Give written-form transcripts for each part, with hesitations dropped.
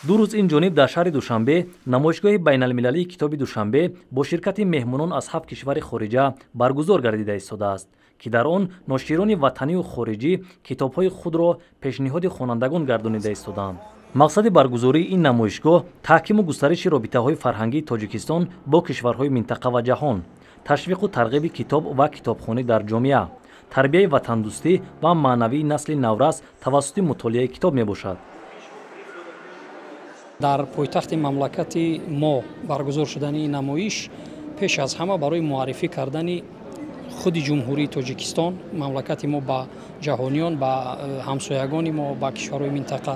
Ду рӯз ин ҷониб дар шаҳри Душанбе намоишгоҳи байналмилалии китоби Душанбе бо ширкати меҳмонон аз 7 кишвари хориҷа баргузор гардида истодааст, ки дар он ноширони ватанию хориҷӣ китобҳои худро пешниҳоди хонандагон гардонида истодаанд. Мақсади баргузории ин намоишгоҳ таҳкиму густариши робитаҳои фарҳангии Тоҷикистон бо кишварҳои минтақа ва ҷаҳон, ташвиқу тарғиби китоб ва китобхонӣ дар ҷомеа, тарбияи ватандӯстӣ ва маънавии насли наврас тавассути мутолиаи китоб мебошад. Дар пойтахти мамлакати мо баргузор шудани ин намоиш пеш аз ҳама барои муаррифӣ кардани худи Ҷумҳурии Тоҷикистон, мамлакати мо ба ҷаҳониён, ба ҳамсоягони мо, ба кишварҳои минтақа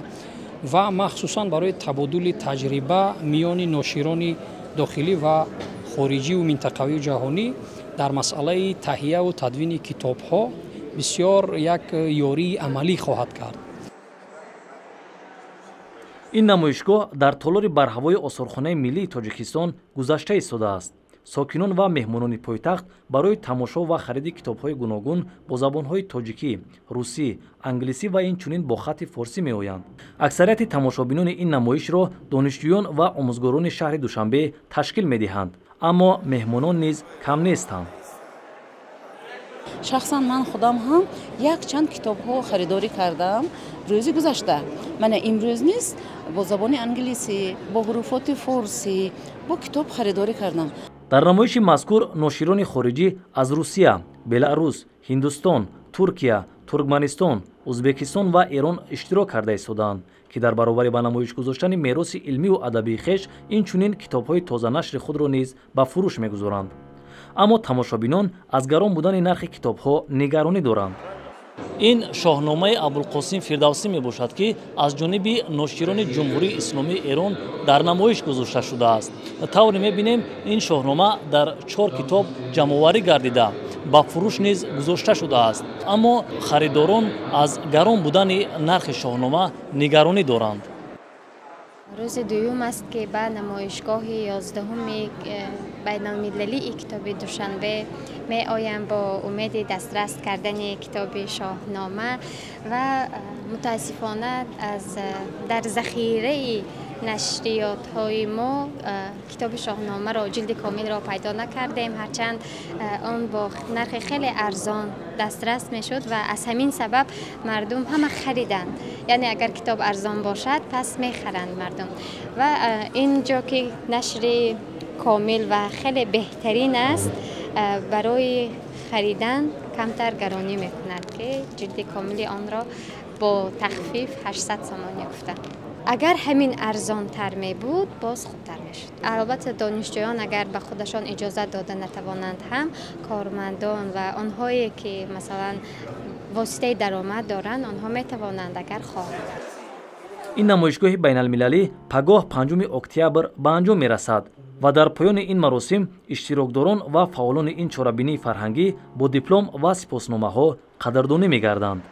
ва махсусан барои табодули таҷриба миёни ноширони дохилӣ ва хориҷиву минтақавию ҷаҳонӣ дар масъалаи таҳияву тадвини китобҳо бисёр як ёрии амалӣ хоҳад кард. Ин намоишгоҳ дар толори барҳавои осорхонаи миллии Тоҷикистон гузашта истодааст. Сокинон ва меҳмонони пойтахт барои тамошо ва хариди китобҳои гуногун бо забонҳои тоҷикӣ, русӣ, англисӣ ва инчунин бо хатти форсӣ меоянд. Аксарияти тамошобинони ин намоишро донишҷӯён ва омӯзгорони шаҳри Душанбе ташкил медиҳанд, аммо меҳмонон низ кам нестанд. Шахсан ман худам ҳам якчанд китобҳо харидорӣ кардам рӯзи гузашта. Мана имрӯз низ бо забони англисӣ, бо ҳуруфоти форсӣ бо китоб харидорӣ кардам. Дар намоиши мазкур ноширони хориҷӣ аз Русия, Беларус, Ҳиндустон, Туркия, Туркманистон, Ӯзбекистон ва Эрон иштирок карда истодаанд, ки дар баробари ба намоиш гузоштани мероси илмиву адабии хеш инчунин китобҳои тозанашри худро низ ба фурӯш мегузоранд. Аммо тамошобинон аз гарон будани нархи китобҳо нигаронӣ доранд. Ин шоҳномаи Абулқосим Фирдавсӣ мебошад, ки аз ҷониби ноширони Ҷумҳурии Исломии Эрон дар намоиш гузошта шудааст. Тавре мебинем, ин шоҳнома дар 4 китоб ҷамъоварӣ гардида ба фурӯш низ гузошта шудааст, аммо харидорон аз гарон будани нархи шоҳнома нигаронӣ доранд. Рӯзи дуюм аст, ки ба намоишгоҳи 11-уми байналмилалии китоби Душанбе меоям бо умеди дастрас кардани китоби шоҳнома ва мутаассифона аз дар захираи нашриётҳои мо китоби шоҳномаро ҷилди комилро пайдо накардем, ҳарчанд он бо нархи хеле арзон дастрас мешуд ва аз ҳамин сабаб мардум ҳама хариданд. Яъне агар китоб арзон бошад, пас мехаранд мардум. Ва ин ҷо ки нашри комил ва хеле беҳтарин аст, барои харидан камтар гаронӣ мекунад, ки ҷилди комили онро бо тахфиф 800 сомонӣ гуфтанд. Агар ҳамин арзонтар мебуд, боз хубтар мешуд. Албатта донишҷӯён агар ба худашон иҷозат дода натавонанд ҳам, кормандон ва онҳое ки масалан воситаи даромад доранд, онҳо метавонанд агар хоҳанд. Ин намоишгоҳи байналмилалӣ пагоҳ 5 октябр ба анҷом мерасад ва дар поёни ин маросим иштирокдорон ва фаъолони ин чорабинии фарҳангӣ бо диплом ва сипосномаҳо қадрдонӣ мегарданд.